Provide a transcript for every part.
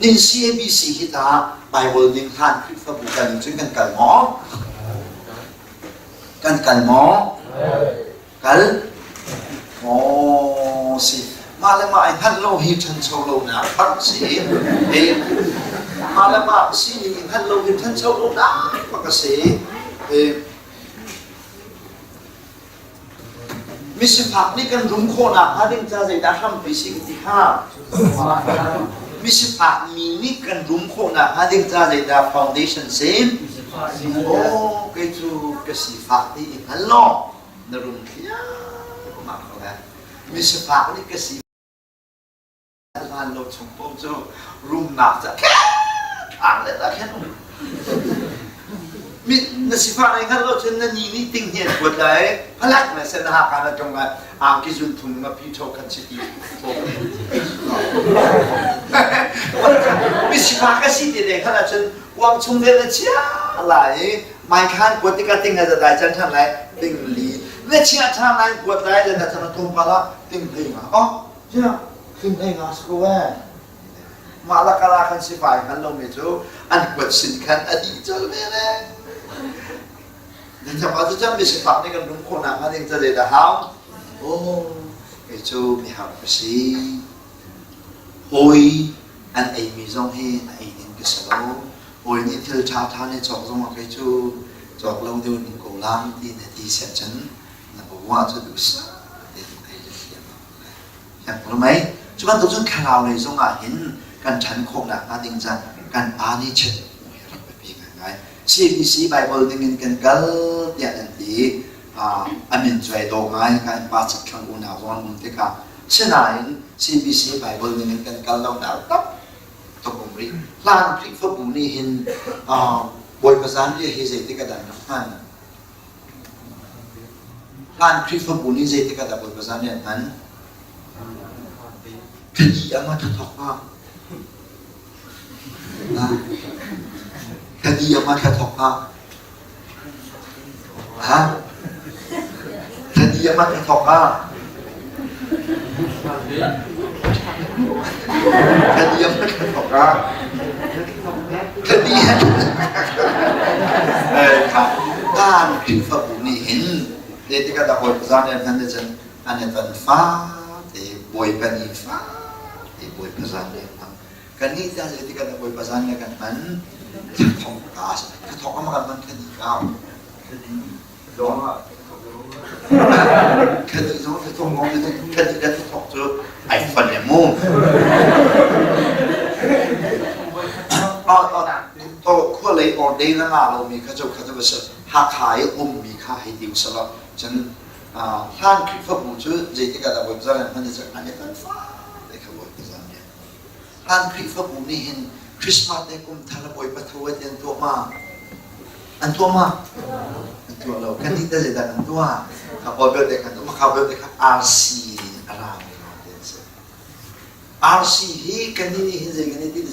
Nin CABC hi ta Bible ning hlan Khrihfabu kan cun kan kal maw? Kan kal maw? Kal? Maw si. Mah le mah i hngalh lo hi ṭhancho lonak bak si. Eh, mah le mah sining i hngalh lo hi ṭhancho lonak bak a si. Eh, Misifak nih kan rum khawhnak hnga ding ca zeidah hrampi si ka ti kha? Misifak mi nih kan rum khawhnak hnga ding ca zeidah foundation si? Oh, kei cu ka sifak ti i hngal law na rum thliahmah ko lai. Misifak nih ka si hlan lo chung paoh cu rumnak ca khen le ta khen um mi na sifah nei hngal lo cun na ni nih ting hi an kuat lai phalak na sen ha ka na tlung lai angki zun thum nga pi tho khan chiti mi sifah ka si te ne khan ahcun kuang chung ve na chia lai mai khan kuat tikah ting na dai chan than lai ting li na chia than lai kuat lai le na than tum pala ting hlei nga oh Tiah hling nga si ko ee. Mah lakala khan sifai hngal lomi cu an kuat sin khan a dih colh ve le. Nan cam ah cu mi sifak nih kan rum khawhnak hnga ding ca zeidah hau? Oh, kei cu mihar ka si. Hawi an eimi zong hi a ei ding ka si lo. Hawi nih thil ṭha ṭha nih cawk zong ah kei cu cawk lo deuh in ko lang ti na ti seh cun na bawah cu duhsah tein ei le hliam Mei cu bantuk cun thlarau lei zong ah hin kan ṭhan khawhnak hnga ding ca kan pa nih chit hi rak biapi ngaingai. CBC Bible ning in kan kal tiah nan ti a min cuai dawh ngai ka in pa chakthlang unau zong an um tikah sinain CBC Bible ning in kan kal lonak tam tuk um rih. Hlan Khrihfabu nih hin Bawipa zanriah hi zeitik ah dah an rak hman? Hlan Khrihfabu nih zeitik ah dah Bawipa zan nih an hman? Thadi ama thathok ma? Thadi ama thathok ma? Ha? Thadi ama thathok ma? Thadi ama thathok ma? Thadi Kan Khrihfabu nih hin zeitik ah dah Bawipa zan an hman cun an i ton fate Bawipa ni fate Bawipa zan le hmang. Kannih tah zeitik ah dah Bawipa zan le kan hman? Thong ka thong ama kan hman thadi ka. Thadi zong thong ngong thadi le thong cu ai fun e mu. Khua lei ordain a ngah lomi kha cu kha cu va si Hakha i ummi kha hei ti usalaw cun hlan Khrihfabu cu zeitik ah dah Bawipa zan an hman i an i ton fate kha Bawipa zan nih hlan Khrihfabu nih hin Christmas le kum thar le Bawipa tho an tuah ma an tuah ma an tuah lo kan nih ta zeidah kan tuah kha pawl belte khan tuah kha belte kha RC a ra mi lawng te an si RC hi kan nih nih hin zei kan i ti ti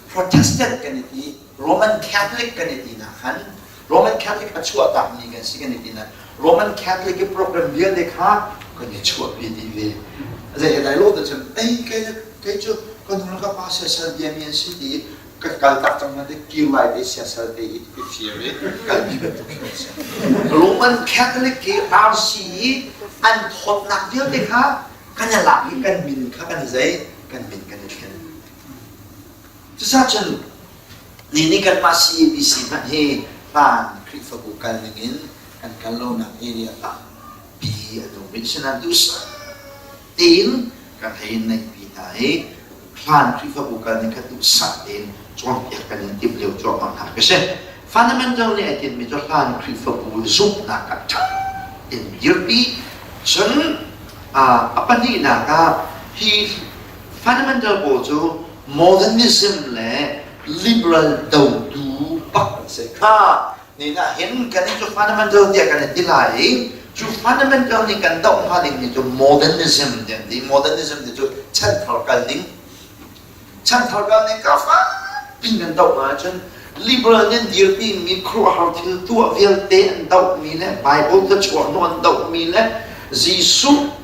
Protestant kan i ti Roman Catholic kan i ti nak khan Roman Catholic a chuahtak mi kan si kan i ti na Roman Catholic i program vialte kha kan i chuahpi dih ve zei he dai lo te cun ei kei kei cu kan hnu ka pa siasal bia mi an si ti ka kal tak cang na te kir lai te siasal te i i fir i kal mi bantuk khi si Roman Catholic i RC i an thawtnak vialte kha kan i lak i kan min kha kan i zei kan min kan i thlen Cucacun ni nih kanmah CABC hmanh hi hlan Khrihfabu kal ningin kan kal lonak area tampi an um rih. Asinain duhsah tein kan hei neihpi hna i hlan Khrihfabu kal ning kha duhsah tein cawnpiak kan in timh lio cuahmah hna ka si. Fundamental nih ai tinhmi cu hlan Khrihfabu zumhnak ah ṭha in dirpi cun a pahnihnak ah hi Fundamental pawl cu modernism le liberal dotu bak an si. Kha ni ah hin kan cu fundamental tiah kan i ti lai i cu fundamental nih kan doh hnga ding mi cu modernism ti an ti. Modernism ti cu chanthar kal ning. Chanthar kal ning ka fakpi kan doh hnga ahcun liberal nih an dirpi mi khuaruahhar thil tuah vialte an doh mi le Bible thlachuah hnawh an doh mi le Jesuh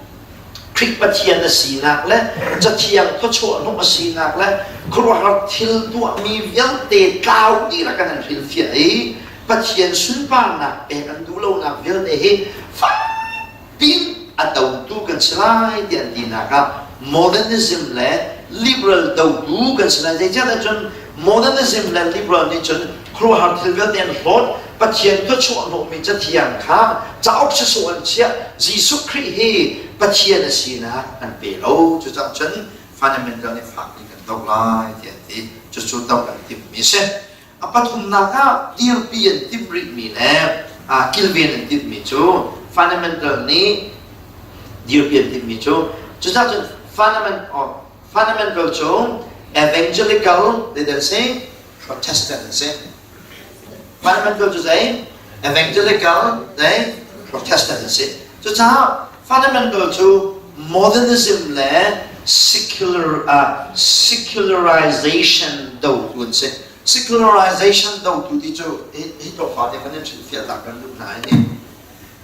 Khrih Pathian a sinak le Cathiang thawchuah hnawh a sinak le Khuaruahhar thil tuahmi vialte tlau dih rak kan hrilhfiah i Pathian sunparnak pek an duh lonak vialte hi fakpi a dotu kan si lai tiah an tinak ah modernism le liberal dotu kan si lai. Zeicahtiah cun modernism le liberal nih cun khuaruahhar thil vialte an hlawt, Pathian thluachuah hnawhmi cathiang kha cauk sisawh an chiah, Jesuh Khrih hi Pathian a sinak an pe lo. Cucaah cun fundamental nih fakpi kan doh lai tiah an ti. Cucu doh an timhmi a si. A pathumnak ah dirpi an timh rihmi le kilven an timhmi cu fundamental nih dirpi an timhmi cu cucaah cun fundamental cu evangelical they say Protestant an si. Fundamental cu zei? Evangelical le Protestant an si. Cucaah fundamental cu modernism le secular, secularization dotu an si. Secularization dotu ti cu hi tlawmpal te kan in hrilhfiah ta kan duh hna hi.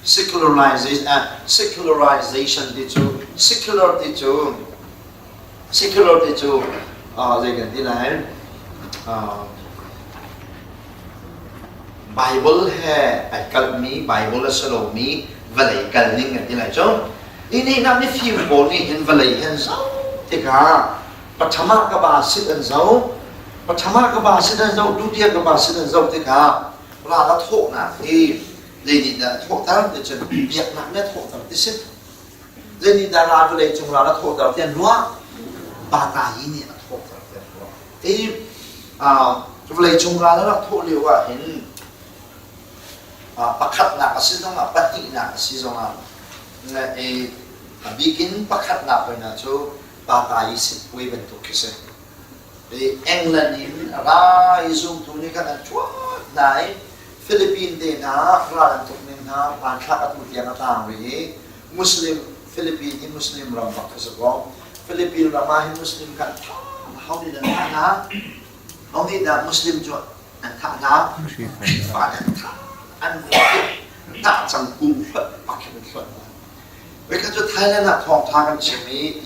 Secularization, secularization ti cu secular ti cu secular ti cu zei kan ti lai Bible he ai kalhmi Bible a si lomi vawlei kal ning kan ti lai cu. Ni nih na mifim pawl nih hin vawlei hin zoh tikah pathama ka ba sit an zoh pathama ka ba sit an zoh dutiya ka ba sit an zoh tikah ral a thawhnak hi Zeitindah thawhter ti cun biaknak nih a thawhter ti si. Zeitindah ral vawlei cung ral a thawhter ti an ruah? Batayi nih a thawhter ti an ruah. Hi vawlei cung ral a rak thawh lio ah hin pakhatnak a si zongah pahnihnak a si zongah a bikin pakhatnak hoi cu Batayi sitpuai bantuk khi si. England in a ra i zumtu nih khan an ṭhuat hna i Philippine te hna ral an tuk ning hna hmanthlak atu tiang a tang rih i Muslim Philippine hi Muslim ram bak khi si kaw Philippine ram ah hin Muslim kha an thah ho nih dah an thah hna ho nih dah Muslim cu an thah hna Khrihfa nih an thah an hnah cang kung hlonh bak hin an hlonh hna Voikhat cu Thailand ah thawngṭha kan chim i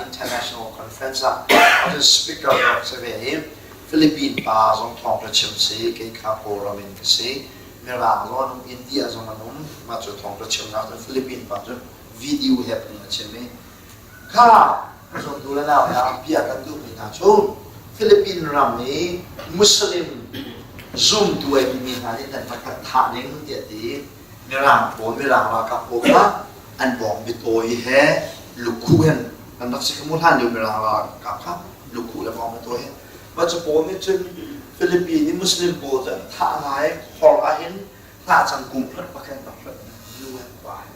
international conference ah cun speaker rak si ve i Philippine pa zong thawngṭha chim si, kei kha Kawlram in ka si. Mirang zong an um, India zong an um. Mah cu thawngṭha chimnak cun Philippine pa cu video he phung a chim i kha zumtu le nau hna bia kan duhmi hna cu Philippine ram i Muslim zumtu ai timi hna nih nan rak kan thah ning tiah ti Mirang pawl Mirang ralkap pawl kha an bawng bitawi he lukhuh hen an rak si kha mu hlan lio Mirang ralkap kha lukhuh le bawng bitawi he mah cu pawl nih cun Philippine i Muslim pawl cu an thah hna i khor ah hin hnah cang kung hlonh bak hin rak hlonh nu he pa he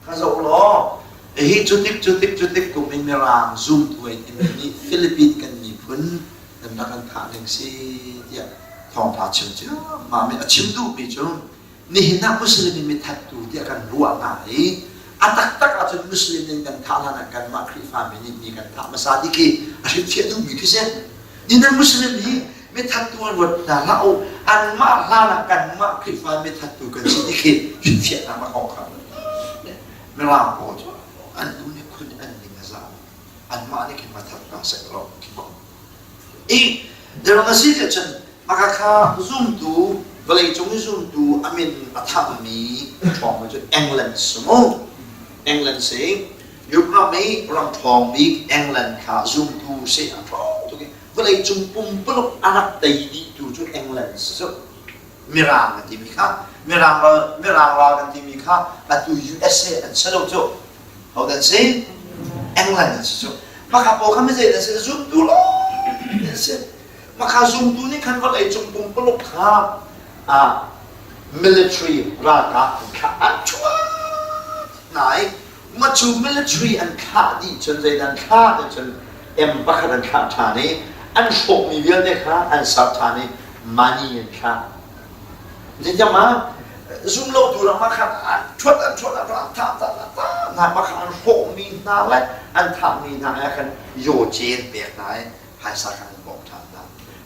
kha zoh law hi cutik cutik cutik kum in Mirang zumtu ai timi nih Philippine kan miphun nan rak an thah ning si tiah thawngtha chim ciammam i a chim duhmi cu Nihin ah Muslim in mithattu tiah kan ruah hna i a taktak ahcun Muslim in kan thah hlan ah kanmah Khrihfami nih mi kan thah hmasa ti khi a hrilhfiah duhmi khi si. Nihin Muslim hi mithattu an ruat hna hlah u, anmah hlan ah kanmah Khrihfa mithattu kan si ti khi hrilhfiahnak a kong kha Mirang pawl cu an nu nih khun an ning a za. Anmah nih khin mathat hna seh law khi kong. I derang a si tiah cun Maka kha zumtu vawleicung i zumtu a min a thangmi ṭhawng cu England si mu. England si Europe ram i ram ṭhawng bik England kha zumtu si a ṭhawng tuk i vawleicung pumpuluk a rak tei dihtu cu England si cu. Mirang kan timi kha Mirang ral Mirang ral kan timi kha atu USA an si lo cu. Ho dan si? England an si cu. Maka pawl kha mizei an si zumtu lawng an si. Makha zumtu nih khan vawleicung pumpuluk kha military ralkap an thlah an chuak hna i macu military an thlah dih cun zeidah an thlah ti cun M pakhat an thlah ṭhan i an hrawkmi vialte kha an ser ṭhan i money an thlah. Zeitiang ma zumlotu ram ah khan an ṭhuat an ṭhuat an ṭhuat an thah thah thah thah hna makha an hrawhmi hna le an thahmi hna ah khan yaw cen pek hna i phaisa khan an bawmh ṭhan hna.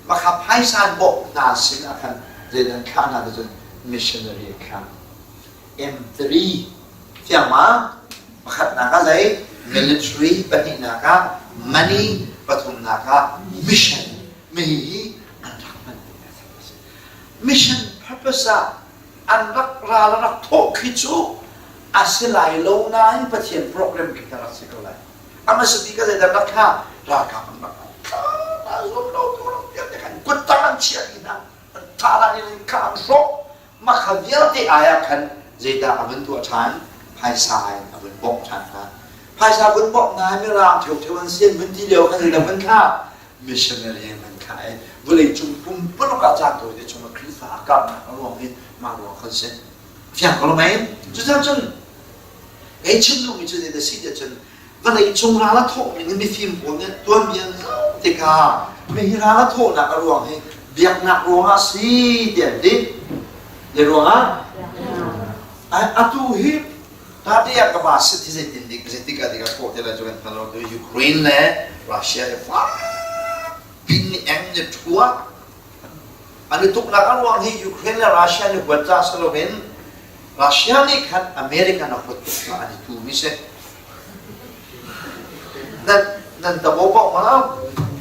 Mah kha phaisa an bawmh hna sin ah khan zeidah an thlah hna ti cun missionary an thlah. M3 fiang ma? Pakhatnak ah zei? Military, pahnihnak ah money, Pathumnak ah mission mi hi an rak hman Mission purpose ah an rak ral a rak thawh khi cu a si lai lo nain Pathian program khi ka rak si ko lai. A hmasa bik ah zeidah rak kha ralkap an rak thla zuam lo tu ram vialte khan kuttang an chiah dih hna. An thah hna in kha an hrawh. Mah kha vialte ai ah khan zeidah a vun tuah ṭhan? Phaisa in a vun bawmh ṭhan hna. Phaisa vun bawmh hna hi mirang ṭheoṭheo an si an vun ti lio khan zeidah vun thlah? Missionary an vun thlah i vawleicung pumpuluk ah caan tawite chungah Khrihfa a karhnak a ruang hi mah ruang khan si. Fiang ko lo mei? Cucaah cun kei chim duhmi cu zeidah si tiah cun vawlei cung ral a thawh ning in mifim pawl nih tuanbia an zoh tikah mihi ral a thawhnak a ruang hi biaknak ruangah si ti an ti. Zei ruangah? Atu hi tate ah ka va sit hi zeitin dik zeitik ah dik a thawh te lai cu kan hngal lo. Ukraine le Russia hi fak pin ni eng ni thua an i tuknak a ruang hi Ukraine le Russia nih huat ca si loin Russia nih khan American a huat tuk caah an i tumi si. Nan nan tabo bok ma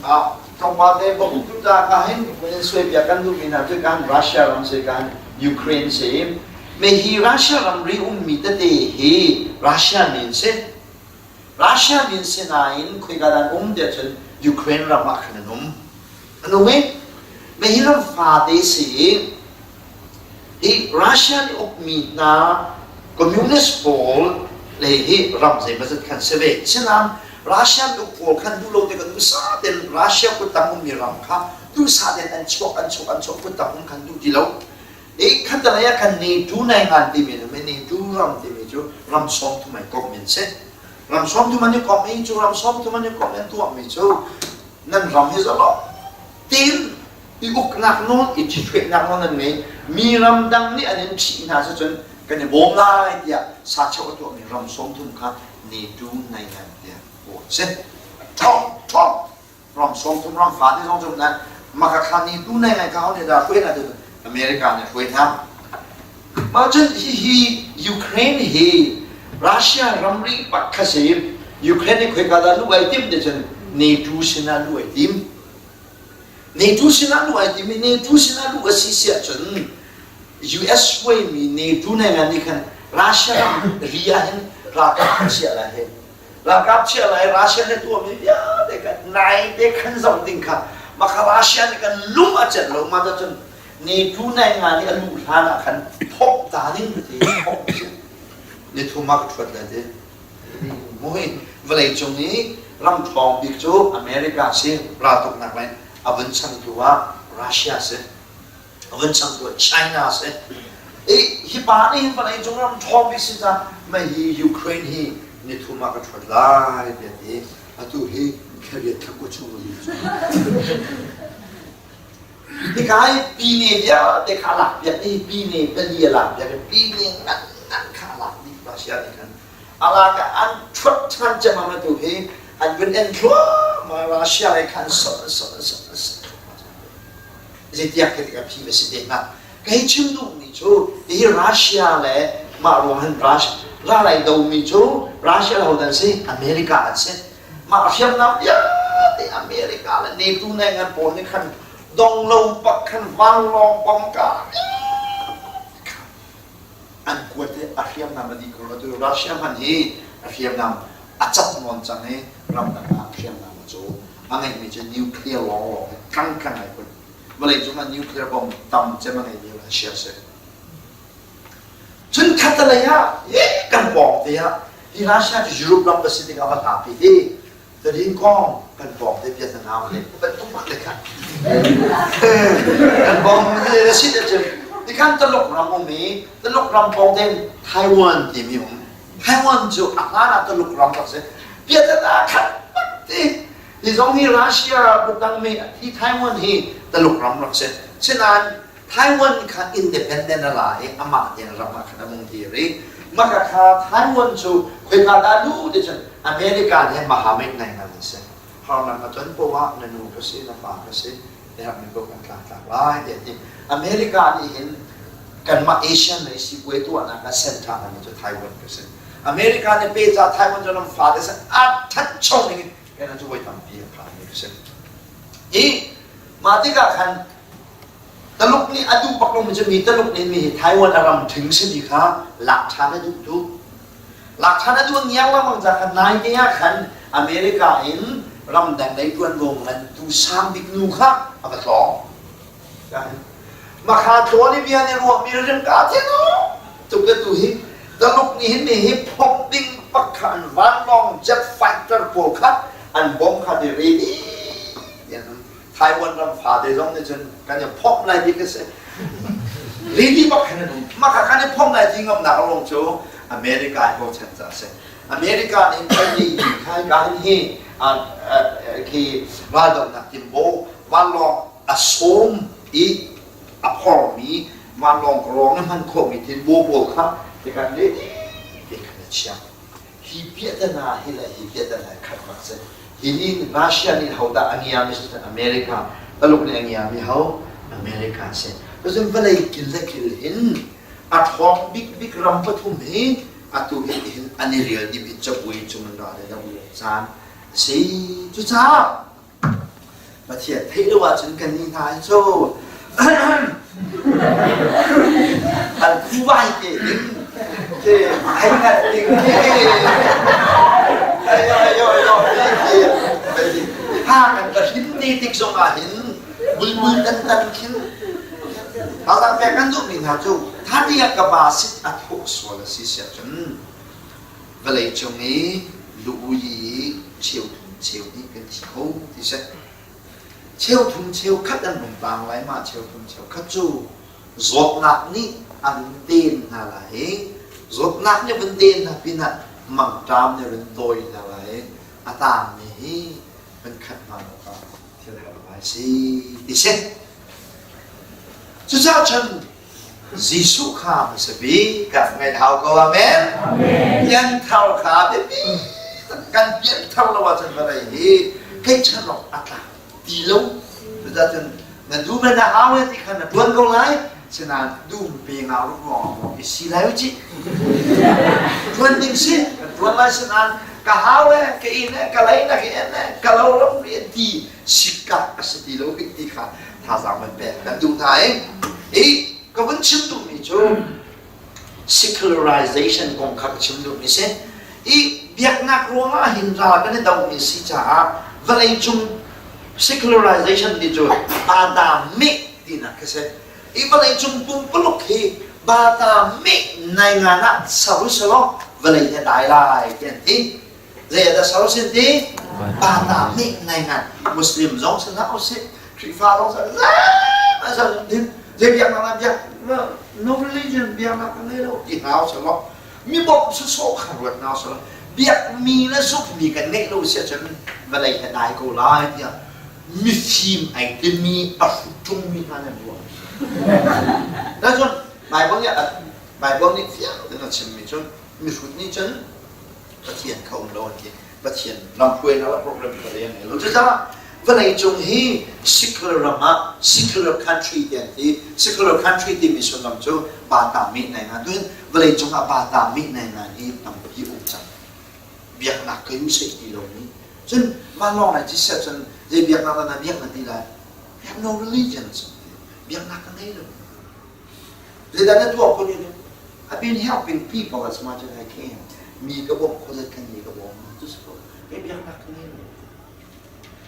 ah tlawmpal te bok tu ta ka hin in suai piak kan duhmi hna cu kan Russia ram si kan Ukraine si. Me hi Russia ramri ummi tete hi Russia min si. Russia min si nain khoika dan um tiah cun Ukraine ram ah khan an um. An um i me hi ram fate si i hi Russia nih ukmi hna communist pawl le hi ram zeimawzat khan si ve. Sinain Russia uk pawl khan duh lo te kan duhsah tein Russia kuttang ummi ram kha duhsah tein an chuak an chuak an chuak kuttang um khan duh ti lo. I khattelei ah khan NATO nai ngan timi le NATO ram timi cu ram sawmthum ai komh min si. Ram sawmthum an i komh i cu ram sawmthum an i komh an tuahmi cu nan ram hi zalong tein i uknak nawl i ṭhithruainak nawl nan ngei. Mi ramdang nih an in ṭhih hna sicun kan i bawm lai tiah sacheu a tuahmi ram sawmthum kha NATO nai ngan tiah aw a si. Ṭhawng ṭhawng ram sawmthum ram fate zong cu nan maka kha ni tu nai ngai ka ho nih dah hruai hna tu America nih hruai hna. Mah cun hihi Ukraine hi Russia ramri pak kha si Ukraine nih khoika dah luh ai tim ti cun NATO sinah luh ai tim. NATO sinah luh ai tim i NATO sinah luh a si si ahcun US hruaimi NATO nai ngan nih khan Russia ram ri ah hin ralkap an chiah lai hi. Ralkap chia lai Russia nih tuahmi vialte kha naite khan zoh ding kha maka Russia nih kan lung a celh lo ma cun NATO nai nga nih a luh hlan ah khan thawk ta ding ti thawk si ni thum ah ka ṭhuat lai ti mui vawlei cung i ram ṭhawng bik cu America si raltuknak lei a vun changtu ah Russia si a vun changtu ah China si. I hi pa nih hin vawlei cung ram ṭhawng bik si ca mei hi Ukraine hi nithum ah ka ṭhuat lai tiah ti. Atu hi thla thla kua chung a Hika hi pine vialte kha a lak piak i pine pali a lak piak i pine ngan ngan kha a lak dih Russia nih khan. A lak ah an ṭhuat ṭhan ciammam atu hi an vun en thluahmah Russia lei khan sawh an sawh an sawh an sawh. Zeitiak khi tikah phi va si te hnga. Kei chim duhmi cu hi Russia le mah ruang hin Russia ralai domi cu Russia le hodah an si? America an si. Mah hriamnam vialte America le NATO neng an pawl nih khan dong lo pak khan vanlawng bom ka an kuat i a hriamnam a dih ko lo. Tu Russia hmanh hi a hriamnam a cat nawn cang i ramdang ah hriamnam a caw. A ngeihmi cu nuclear lawnglawng hi tlangtlang ai put. Vawleicung ah nuclear bomb tam cem a ngeimi Russia a si. Cun khattelei ah kan pawng te ah hi Russia cu Europe ram va si tikah va hlapi hi Tadin kong kan pawng te bia tanaw le bantuk bak le kha kan pawng le si te cun tikhan Taluk ram um i Taluk ram pawng ten Taiwan timi um Taiwan cu a hlan ah Taluk ram rak si bia tana khat bak ti Hi zong hi Russia kutang mi hi Taiwan hi Taluk ram rak si. Sinain Taiwan kha independent a la i amah tein ram ah khan a mung dir i maka kha Taiwan cu khoika dah lu ti cun America he Mahamet ngai ngan an si. Harnak a ton poah na nu ka si na pa ka si na herhmi paoh kan tlangtlak lai tiah ti. America nih hin kanmah Asian lei sipuai tuahnak ah center ngan cu Taiwan ka si. America nih pe ca Taiwan cu ram fate a thancho ning in Kena cu voi tampi a phan mi. si. I mah tikah khan Taluk nih a duh bak lomi cu mi Taluk nih mi hi Taiwan a ram ṭhing simi kha lak ṭhan a duh tuk. Lak ṭhan a duh ngiang lengmang ca khan naite ah khan America in ramdang lei ṭuanvo ngantu sang bik nu kha a va tlawng. Makha tlawn i bia nih ruahmi ringka thin tuk le tu hi Taluk nih hin mi hi phomh ding bak kha an vanlawng jet fighter pawl kha an bom kha ti ready Taiwan ram fate zong nih cun kan i phomh lai ti ka si. Ready bak khan an um. Mah kha kan i phomh lai ti ngamnak a ruang cu America hi bochan ca a si. America nih kan i khai ka hin hi khi raldohnak timbo vanlawng a sawm i a phormi vanlawng rawng i hman khawhmi tinbo pawl kha tikhan ready te khan a chiah. Hi piahtana hi le hi piahtana khat bak si. Hi nih Russia nih hodah a ngiami si America, Taluk nih a ngiami ho America si. Cun vawlei kil le kil in a ṭhawng bikbik ram pathum hi atu hi hin an i rial dih i cabuai cung in ral in a um caan a si. Cucaah Pathian theih lo ahcun kannih hna hi cu an khuvai te ding te hei hngalh ding hi ayo ayo ayo ha kan ka hrin te tik zong ah hin bulbul tan tan khin Tazang pek kan duhmi hna cu thani ah ka ba sit a thawh sual a si siah cun vawlei cung i lu i cheu thum cheu hnih kan thi kho ti si. Cheu thum cheu khat an hung tang lai mah cheu thum cheu khat cu zawtnak nih an ten hna lai i zawtnak nih vun ten hna pinah mangṭam nih run dawi hna lai i a tangmi hi kan khat hna awkah thil har ngai si ti si. Cucaah cun Jesuh kha hmasa bik kan ngaih hau ko. Amen. Pianthar kha biapi kan pianthar lo ahcun vawlei hi keichan awk a tlak ti lo. Cucaah na dum na hau ti kha na tuan ko lai. Sinain dum pe nga ruk ruang i si lai u cih. Tuan ding si kan tuan lai sinain ka hau e ka inn e ka lei na ka en e ka lo ram rian ti sikka a si ti lo ti kha thazaang van pek kan duh hna i i ka vun chim duhmi cu secularization kong kha ka chim duhmi si i biaknak ruangah hin ral kan i domi si caah vawleicung secularization ti cu bata meh tinak khi si i vawleicung pumpuluk hi bata meh nai ngan ah saru selaw vawlei hi a dai lai ti an ti Zei ah dah sal sin ti? Bata nih ngaingai Muslim zong si hlah usih, Khrihfa zong si hlah sal din zei biaknak na biak no religion biaknak ka ngei lo ti hna usih law mi bawmh sawsawh kha ruat hna usih law biakmi le zumhmi kan ngeih lo si ahcun vawlei he dai ko lai tiah mifim ai timi a hrut ṭungmi hna nan ruah. Na cun Bible nih Bible nih fiang tein a chimmi cun mihrut nih cun Pathian kha um lo an ti. Pathian lamhruainak le program kha zei an ngei lo. Cucaah vawleicung hi secular ram ah secular country ti an ti. Secular country timi sullam cu bata mi nai nga tuin vawleicung ah bata mi nai nga hi tampi um cang. Biaknak ka yu sei ti lo mi. Cun vanlawng lai ci siah cun zei biaknak dah na biak na ti lai? We have no religions. Biaknak ka ngei lo. Zeidah na tuah khawh ni? I've been helping people as much as I can. Mi ka bawmh khawh zat khan mi ka bawm. Cu si ko. Kei biaknak ka ngei lo.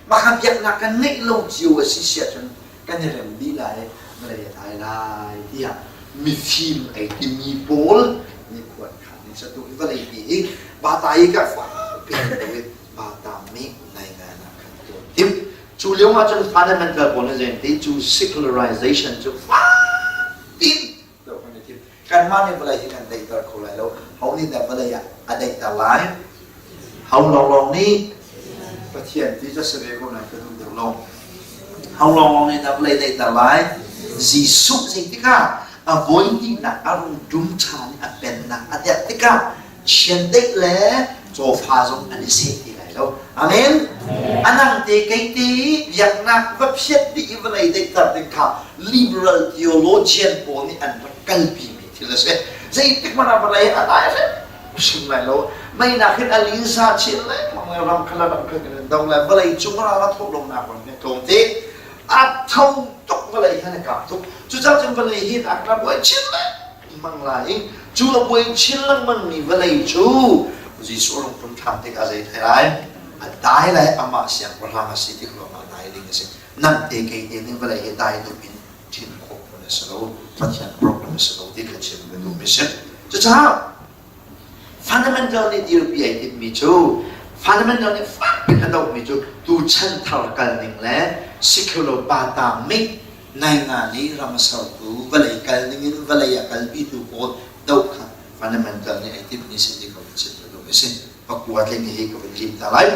Mah kha biaknak kan ngeih lo cio a si siah cun kan i rem dih lai, vawlei a dai lai tiah mifim ei timi pawl nih khuan khan in satu hi vawlei pi hi bata i ka fak pian lo i bata me nai ngai na kan tuan tim Cu lio ah cun fundamental pawl nih zei ti cu secularization cu fakin tuah kan i thim. Kanmah nih vawlei hi kan daihter kho lai lo. Ho nih dah vawlei ah a daihter lai? Ho lawnglawng nih? Pathian ti cu a si ve ko nain ka duh deuh lo. Ho lawnglawng nih dah vawlei daihter lai? Jesuh zeitikah a voi hnihnak a rung ṭum ṭhan i a pennak a derh tikah chiandeih le cawfa zong an i seh ti lai lo. Amen. Anang te kei te biaknak va phiat dih i vawlei deihter ding kha liberal theologian pawl nih an rak kalpi mi thil a si. Zeitik hmanh ah vawlei a dai hrim. Chim lai lo. Meinak hin a linsa chin lengmang le ram kha le ram kha kan do le vawlei cung ral a thawh lonak ram hi tlawmte. A tho tuk vawlei hin a kap tuk. Cucaah cun vawlei hin a ka buai chin lengmang lai i cu a buai chin lengmang mi vawlei cu Jesuh a rung tlun ṭhan tikah zei thei lai? A dai lai amah siangpahrang a si tik lawngah dai ding a si. Nang te kei te nih vawlei hi dai dup in ṭhin khawh phun a si lo. Pathian program a si lo ti kha chim ka duhmi si. Cucaah fundamental nih dirpi ai timhmi cu fundamental nih fak in a dohmi cu tu chan thar kal ning le secular pa mik nai nga nih ram a sertu vawlei kal ning in vawlei a kalpitu pawl doh kha fundamental nih ai timhmi si ti ko chim ka duhmi si. Pakua tling hi ka vun lim ta lai.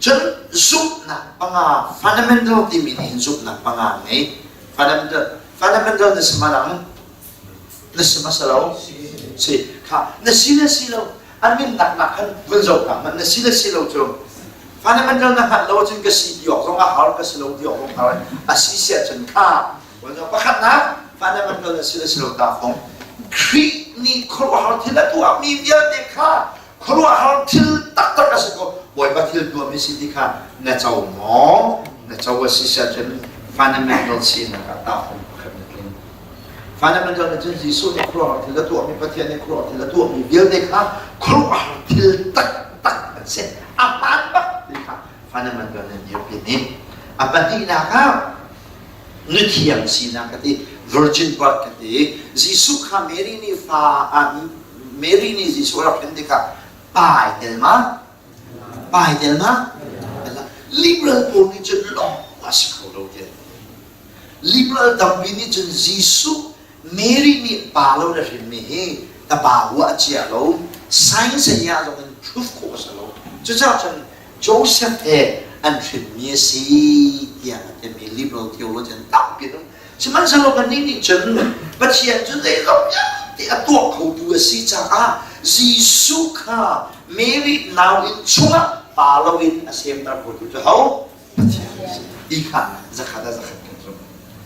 Cun zumhnak panga fundamental timi nih hin zumhnak panga ngei. Fundamental fundamental na si malang na si hmasa lo si kha na si le si lo an min nak nak khan vun zoh ka hmanh na si le si lo cu fundamental na hngalh lo ahcun ka si ti awk zong a har ka si lo ti awk zong har a si si ahcun kha pakhatnak fundamental na si le si lo ta fong Khrih nih khuaruahhar thil a tuahmi vialte kha khuaruahhar thil taktak a si ko Bawipa thil tuahmi si ti kha na co maw na co a si ahcun fundamental sinak ah tahfung pakhat na tling fundamental nih cun Jesuh nih khuaruahhar thil a tuahmi Pathian nih khuaruahhar thil a tuahmi vialte kha khuaruahhar thil taktak an si a hmaan bak ti kha fundamental nih dirpi nih a pahnihnak ah nuthiang sinak ka ti virgin birth ka ti Jesuh kha Mary nih fa Mary nih Jesuh rak hrin tikah pa ai tel ma pa ai tel ma liberal pawl nih cun lawng a si kho lo ti liberal tampi nih cun Jesuh Mary nih pa lo na hrinmi hi ta pa ua a chia lo science ya zong in proof khawh a si lo cucaah cun Joseph he an hrinmi a si tiah a timi liberal theologian tampi an um. Sihmanhsehlaw kannih nih cun Pathian cu zeizong vialte a tuah khotu a si caah Jesuh kha Mary nauinn chungah pa loin a semter khotu cu ho? Pathian a si. Ti kha zakhat ah zakhat kan zumh.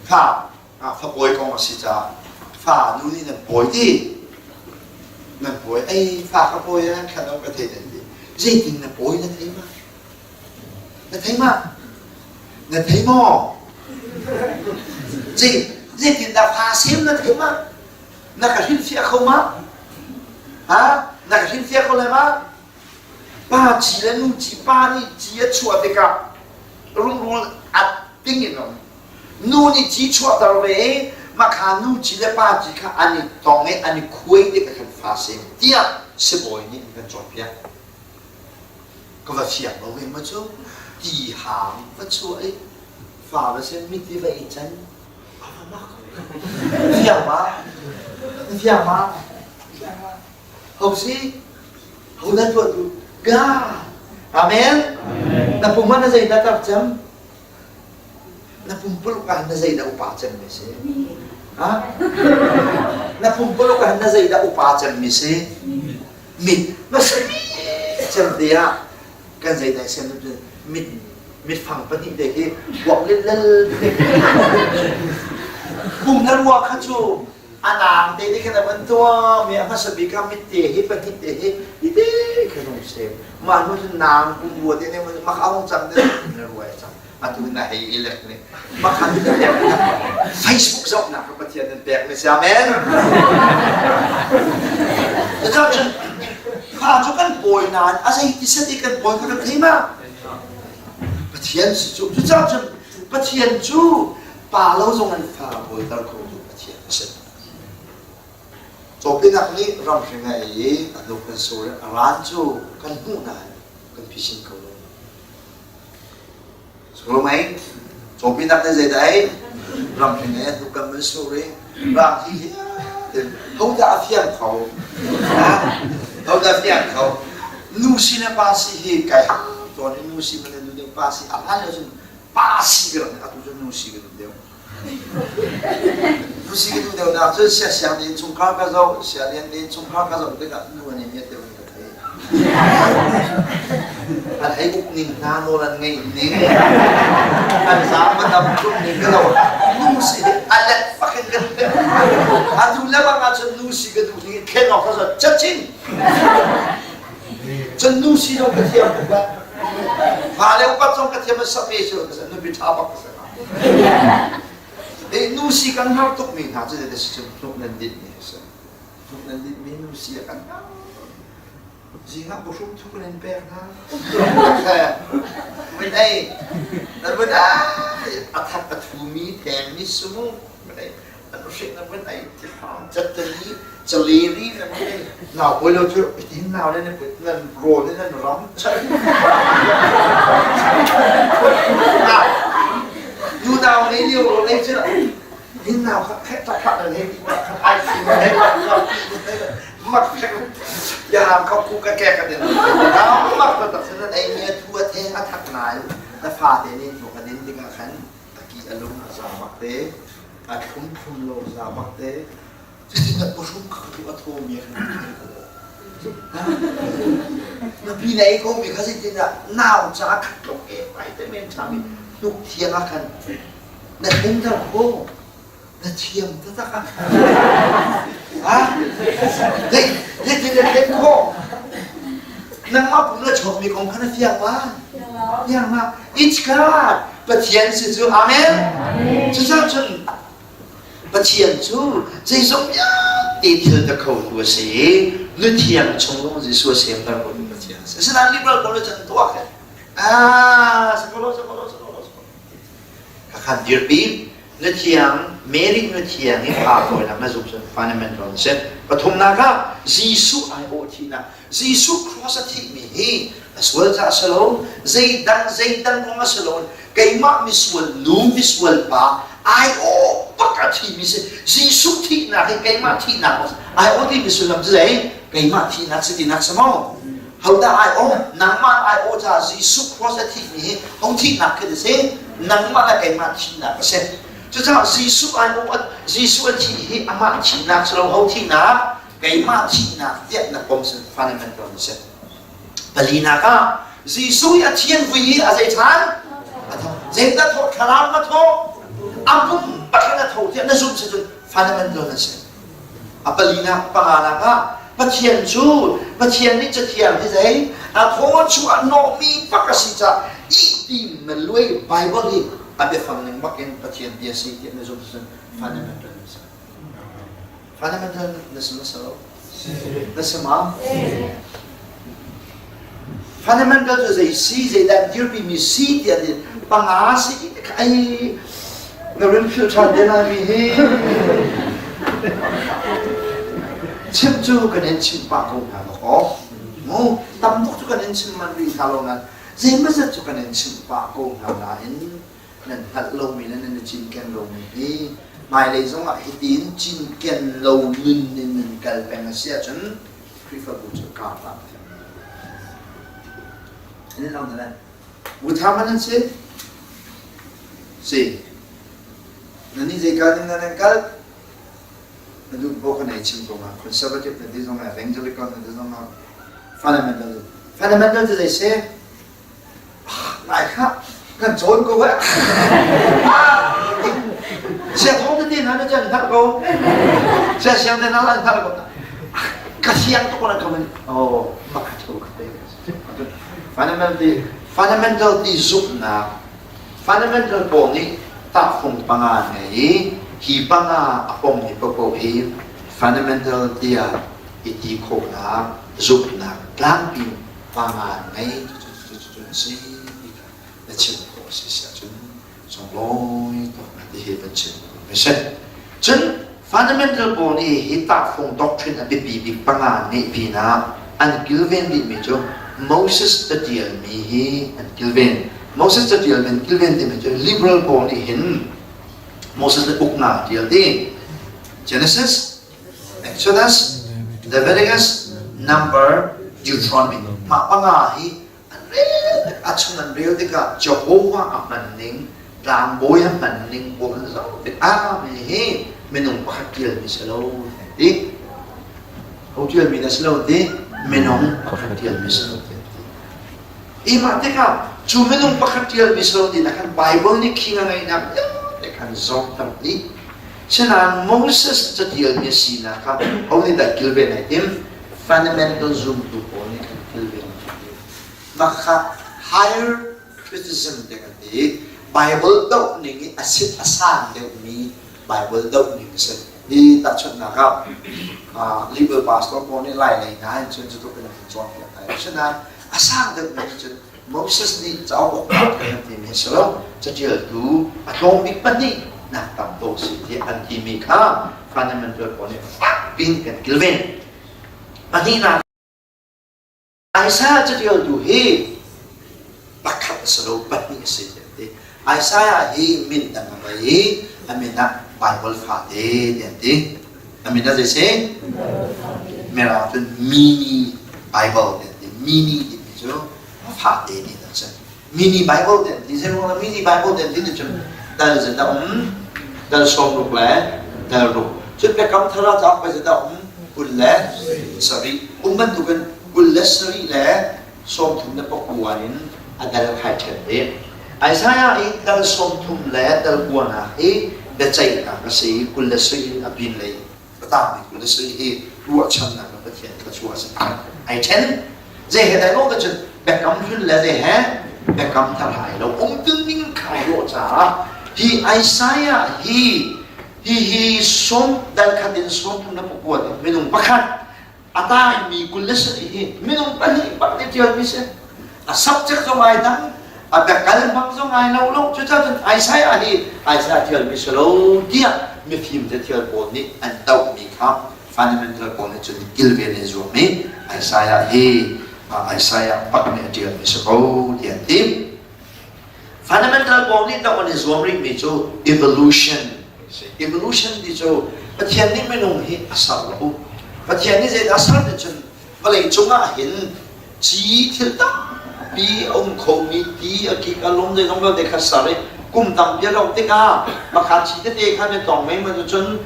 Kha fapawi kong a si caah fa nu nih nan pawi ti nan pawi ei fa ka pawi nan khan ka thei nan ti zeitin na pawi na thei ma na thei ma na thei maw zei zeitin dah fa sem na thei ma na ka hrilhfiah kho ma ha na ka hrilhfiah kho lai ma pa ci le nu ci pa nih ci a chuah tikah rungrul a ting in um Nu nih ci chuahter ve i mahkha nu ci le pa ci kha an i tong i an i khuai tik ah khan fa sem tiah sibawi nih an kan cawnpiak. Ka va fiang lo ve ma cu ti hang va chuah i fa va sem mit i va i can a va mak fiang ma fiang ma fiang ma ho si ho na tuah tu God amen na pum na zei na tar cem Na pumpuluk ah na zeidah upa cemmi si? Ha? Na pumpuluk ah na zeidah upa cemmi si? Mit. Na sami cem te ah kan zeidah sem mit mitfang pahnih te khi buak lel pum na rua kha cu a nang te nih khan a van tuah mi a hmasa bik ah mit te hi pahnih te hi ite khan hung sem mah hnu cun nang pum rua te nih mak a hung cang te na rua a cang atu na hei i lek nih makhan Facebook zohnak ka Pathian nan pek mi si amen cun fa cu kan pawi nain a zei ti set i kan pawi kan thei ma Pathian si cu cucaah cun Pathian cu pa lo zong an fa bawiter khotu Pathian a si. Cawpinak nih ramhring a ei i a hnuk kan sur i a ran cu kan hmuh nain kan phisin kho lo. Sur mei, cawpinak nih zeidah ei? Ramhring ei a hnuk kan van sur i rang hi hi hodah a fiang kho? Hodah a fiang kho? Nu si le pa si hi kai tawn i nu si man nu deuh pa si a hlan lio cun pa si ka rak atu cu nu si ka duh deuh nu si ka duh deuh nak cun siasiang tein chungkhar ka zoh sialian tein chungkhar ka zoh tikah nu an i miat deuh in ka thei an hei uk ning hna nawl an ngeih ning an zaam a dam tuk ning ka lo nu si a let fak in ka thei. Atu le bang ahcun nu si ka duh ning thlen awk ka cachin. Cun nu si zong ka thiam tuk la. Fa le upat zong ka thiam a sape cu ka nupi ṭha bak ka si. Nu si kan har tuk mi hna cu da si cun hnuk nan dit mi a si. Hnuk nan dit mi nu si a kan har. Zing ah buhrum thuk in pek hna. Vun ei, nan vun ai, a thak a thumi thengmi sumu, vun ei, an hrik na vun ei, tihang cattali, caleri na vun ei. Nau poi lo cu, itin nau le nan nan rawl le nan ram chan. Nu nau nei lio rawl ei cu, hin nau kha khek tak khak nan hei ti kha ai si hei mak ya ka ku ka ke ka din mak ta tak nan ei mi thu a the a thak nai na fa te nin thu ka din tikah khan a ki a lung a za bak te a thlum thlum lo za bak te cutin na puhrum kha tu a tho mi khan na pi na ei ko mi kha zeitin dah nau cha khat tlok e pai te men cha mi hnuk thiang ah khan na thlum ter ko na thiam taktak ah ha zeitin na thlen khawh nangmah pum na chawkmi kong kha na fiang ma fiang ma it's God Pathian si cu amen cucaah cun Pathian cu zeizong vialte thil ta kho tu a si i nuthiang chung zong Jesuh a semter ko mi Pathian a si asinain liberal pawl nih cun tuah khe ah sakolo sakolo sakolo Khakhan dirpi na thiang Mary na thiang i pa kawinak na zumh cun fundamental na si. Pathumnak ah Jesuh aiawh thihnak Jesuh cross a thihmi hi a sual caah a si lo zeidang zeidang kong a si lo keimah misual nu misual pa aiawh bak a thimi si Jesuh thihnak hi keimah thihnak aiawh timi sullam cu zei keimah thihnak si tinak si maw Hodah aiawh? Nangmah aiawh caah Jesuh cross a thihmi hi ho thihnak khi a si? Nangmah le keimah thihnak a si. Cucaah Jesuh aiawh Jesuh a thih hi amah thihnak si lo ho thihnak? Keimah thihnak tiah na pom sin fundamental na si. Palinak ah Jesuh i a thian vui hi a zei ṭhan? A tho. Zeidah thawh? Thlarau ma thawh? A pum pakhat a tho tiah na zumh si cun fundamental na si. A palinak panganak ah Pathian cu Pathian nih Cathiang hi zei a thaw chuah hnawhmi bak a si caah ihpi na luai Bible hi a biafang ning bak in Pathian bia si tiah na zumh cun fundamental na si. Fundamental na si ma lo? Na si ma? Fundamental cu zei si zeidah dirpi mi si tiah ti panga si ai na rin phil ṭhan te lai mi hi chim cu kan in chim pah ko hna lo aw mu tam tuk cu kan in chim man rih hna lo nan zeimazat cu kan in chim pah ko hna nain nan hngalh lomi le nan i cinken lomi hi hmailei zongah hitin cinken lo nun in nan kal peng a si ahcun Khrihfabu cu kar hlah thiam. An in na Butha man an si? Si. Na ni zei kal ning na nan kal? Na duh bo kan ei chim ko ma. Conservative na ti zong evangelical na ti zong fundamental. Fundamental cu zei si? Nai kha kan cawn ko eh. Sia thong te hna na chan hngalh ko. Sia siang te hna lan hngalh ko. Ka siang tuk na kamen. Oh, maka tho ka te. Fundamental ti fundamental ti zumhnak fundamental pawl nih tahfung panga ngei i hi panga a pommi paohpaoh hi fundamental tiah i ti khawhnak zumhnak tlangpi panga ngei cucu a si ti kha na chim khawh a si si ahcun sunglawi tuk na ti hi van chim a si. Cun fundamental pawl nih hi tahfung doctrine a biapi bik panga ngeih pinah an kilven rihmi cu Moses catialmi hi an kilven. Moses catialmi an kilven timi cu liberal pawl nih hin Moses nih uknak a tial ti. Genesis Exodus, Leviticus, Number, Deuteronomy. Mah panga hi an rel a chung an rel tikah Jehovah a hman ning, tlangbawi a hman ning pawl an zoh tik ah mi hi minung pakhat tialmi si lo ti. Ho tialmi na si lo ti minung pakhat tialmi si lo ti. I mah tikah cu minung pakhat tialmi si lo ti na khan Bible nih khi nga ngeihnak vialte khan zawngter dih. Sinain Moses catialmi a sinak kha ho nih dah kilven ai tim? Fundamental zumtu pawl nih khan kilven an tim. Mah kha higher criticism te kan ti. Bible doh ning i a sit a sang deuhmi Bible doh ning a si. Hi tahchunhnak ah liberal pastor pawl nih lai lei hna in cun cutluk in an cawnpiak hna. Asinain a sang deuhmi nih cun Moses nih cauk awk kan timi a si lo. Caṭialtu a tlawm bik pahnih nak tam dawh si tiah an timi kha fundamental pawl nih fak piin kan kilven. Pahnihnak Isaiah caṭialtu hi pakhat a si lo, pahnih a si tiah an ti. Isaiah hi min dang a ngei i a min ah Baibal fate tiah an ti. A min ah zei si? Mirang cun mini Bible tiah an ti. Mini timi cu fate ti a si. Mini Bible tiah an ti. Zei ruangah mini Bible tiah an ti cun dal zat a um, dal 60 le dal ruk. Cun Biakam Thar ah cauk pei zat a um, 27. Um bantukin 27 le 39 in a dal khai ṭhen ve. Isaiah i dal 30 le dal kuanak hi biaceihnak a si i 27 in a pinlei a tangmi 27 hi ruahchannak le Pathian thluachuah a si. Ai ṭhen. Zei he dai lo cun biakam hlun le zei he biakam thar hai lo umtu ning khai lo caah hi Isaiah hi hi hi sawm dal khat in 30 na pakua minung pakhat a taimi 27 hi minung pahnih bak nih ṭialmi si. A subject zong ai dang, a biakal hmang zong ai lo lo. Cucaah cun Isaiah hi Isaiah ṭialmi si lo tiah mifim cathial pawl nih an dohmi kha fundamental pawl nih cun kilven in zuam i Isaiah hi Isaiah bak nih a ṭialmi si ko ti an ti. Fundamental pawl nih doh an i zuam rihmi cu evolution. Evolution ti cu Pathian nih minung hi a ser lo. Pathian nih zeidah a ser ti cun vawlei cungah hin ci thil tampi a um khomi ti a kik a lum zeizong vialte kha ser i kum tampi a rauh tikah makha ci tete kha nan tong mei man cun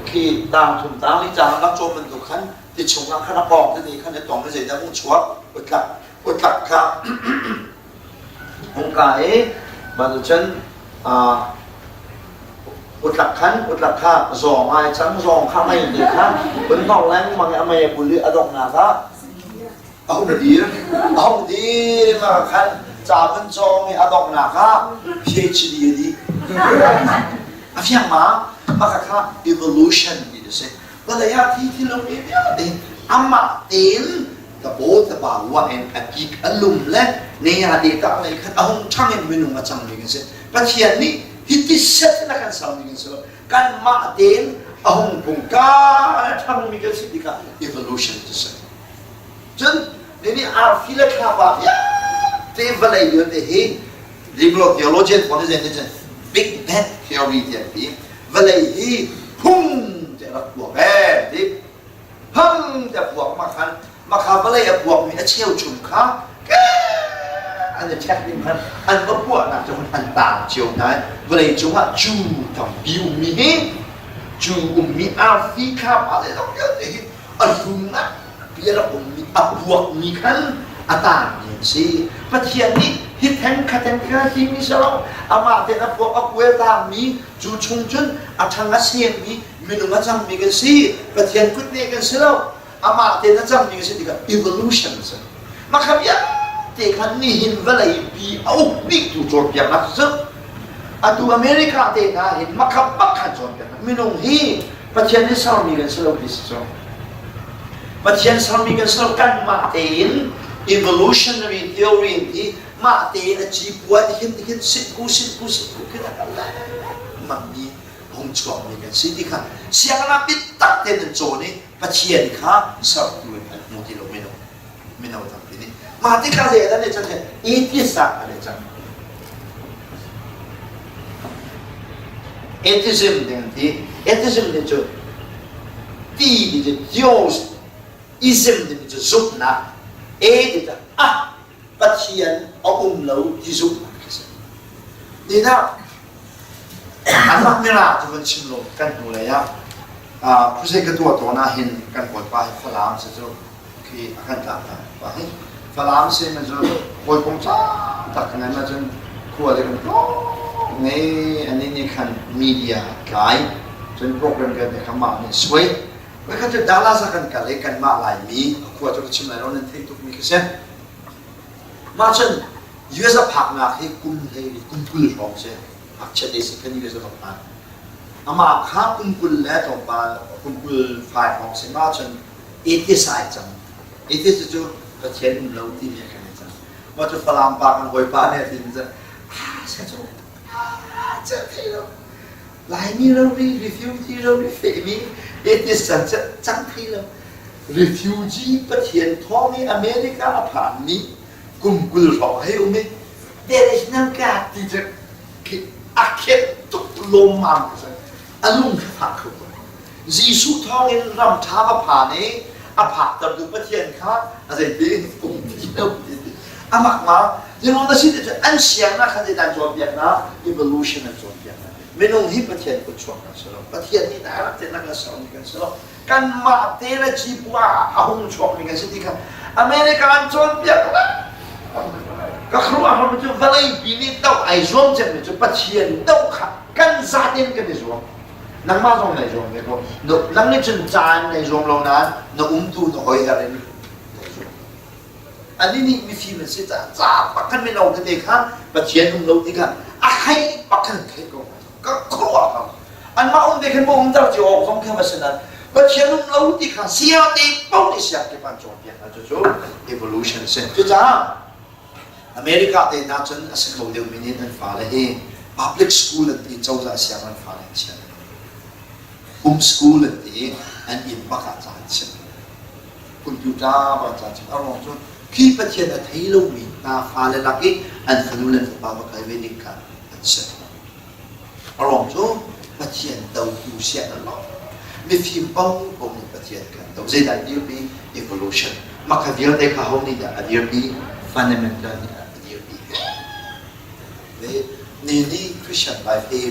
khi tang thum tang li cang rak cawm bantuk khan ti chungah khan a pawng tete khan i tong i zeidah hung chuak utlak utlak kha hung ka i mah cun utlak khan utlak kha zawng ai cang zawng kha mei te kha vun hmang lengmang i a mei a bul i a donghnak ah a hung dir a hung dir ma khan ca vun cawng i a donghnak ah PhD a dih a fiang ma maka kha evolution ti a si vawlei ah thi thil um mi vialte amah tein tapaw tapa ruah in a kik a lum le ne ya te tak lei khan a hung ṭhang in minung a cang mi kan si Pathian nih hiti set in a kan sermi kan si lo. Kanmah tein a hung pung ka ṭhangmi kan si tikah evolution ti si. Cun nini arfi le thlapa vialte vawlei vialte hi liberal theologian pawl nih zeitin Big Bang theory ti an ti. Vawlei hi phung te rak puak ee ti. Phang te puak ma khan Makha vawlei a puakmi a cheuchum kha an i ṭhek ding khan an va puahnak cu an taang cio hna i vawlei cungah cu tampi ummi hi cu ummi arfi kha pa le zong vialte hi a hlum nganpi a rak ummi a puakmi khan a taangmi an si. Pathian nih hi theng kha theng kha timi si lo amah tein a puak a kuai a taangmi cu chung cun a ṭhang a semmi minung a cangmi kan si. Pathian kutneh kan si lo. Amah tein a cangmi a si tikah evolution a si. Mah kha vialte khan nihin vawlei pi a uk biktu cawnpiaknak cu atu America te hna hin makha bak khan cawnpiaknak minung hi Pathian nih sermi kan si lo ti si cu. Pathian sermi kan si lo kanmah tein evolutionary theory in ti mah tein a cipuan hin hin sit ku sit ku sit ku khin a kal lengmangmi hung chuakmi kan si ti kha sianginn ah biatak tein an cawn i Pathian kha sertu in an hmu ti lo mino mino tampi nih mah tikah zei an i can atheist ah an i cang atheism ding ti atheism ti cu ti ti cu theos ism ti cu zumhnak a ti cu ah Pathian a um lo ti zumhnak khi si Nina anmah mira cu van chim lo kan hnu lei ah Crusade ka tuah tawn ah hin kan bawipa hi Falam si cu khi a kan tlak ta pa hi Falam si man cu hawikom ca tak kan ma cun khua le kan tlawng ne ani nih khan media tlai. Cun program vialte kha mah nih suai. Voikhat cu Dallas ah kan kal i kanmah Laimi a khua cu ka chim lai lo nan theih tukmi khi si. Mah cun US a phaknak hi kum hlei kum 20 hrawng si. Ngakchia te si khan US a va phan. Amah kha kum 20 le tlawmpal kum 25 hrawng si. Mah cun atheist ai cang. Atheist cu Pathian um lo timi a kan i cang. Mah cu Falam pa kan hawipa nih a ti mi cu ah sa cu ah cel thei lo. Laimi rori refugee rori fehmi atheist cang cang thei lo. Refugee Pathian thawng i America a phanmi kum 20 hrawng hei um i there is no God ti cu a khet tuk lawmmam ka si. A lung kha fak kho tuk. Jesuh thawng in ram ṭha va phan i a phaktertu Pathian kha a zeitin um ti lo ti a mak ma minung na si ti cu an siangnak kha zeidah an cawnpiaknak evolution an cawnpiaknak minung hi Pathian kut chuak kan si lo Pathian nih direct in a kan sermi kan si lo kanmah te le cipuah a hung chuakmi kan si ti kha America an cawnpiak ka khuaruahhar cu vawlei pi nih doh ai zuam cemmi cu Pathian doh kha kan zaten kan i zuam nangmah zong nai zuam ve ko nang nih cun caan nai zuam lo nain na umtu na hoiher in nai zuam ani nih mifim an si caah ca pakhat mino tete kha Pathian um lo ti kha a hei pakhat theih ko ka khuaruah ko anmah um te khan mo umter cio awk zong kha va si nain Pathian um lo ti kha sia te paoh nih siang kip an cawnpiak hna cucu evolution a si cucaah America te hna cun a si kho deuhmi nih an fale hi public school an ti cozah siang an fale an chiah. Home school an ti i an inn bak ah ca an chimh. Computer bak ca chimh. A ruang cu khi Pathian a thei lomi hna fale lak i an fanu le an fapa va kai ve ding kha an si. A ruang cu Pathian dotu siah an lo. Mifim paohpaoh nih Pathian kan do. Zeidah dirpi? Evolution. Mah kha vialte kha ho nih dah a dirpi? Fundamental nih a dirpi. Ni ni Christian life hi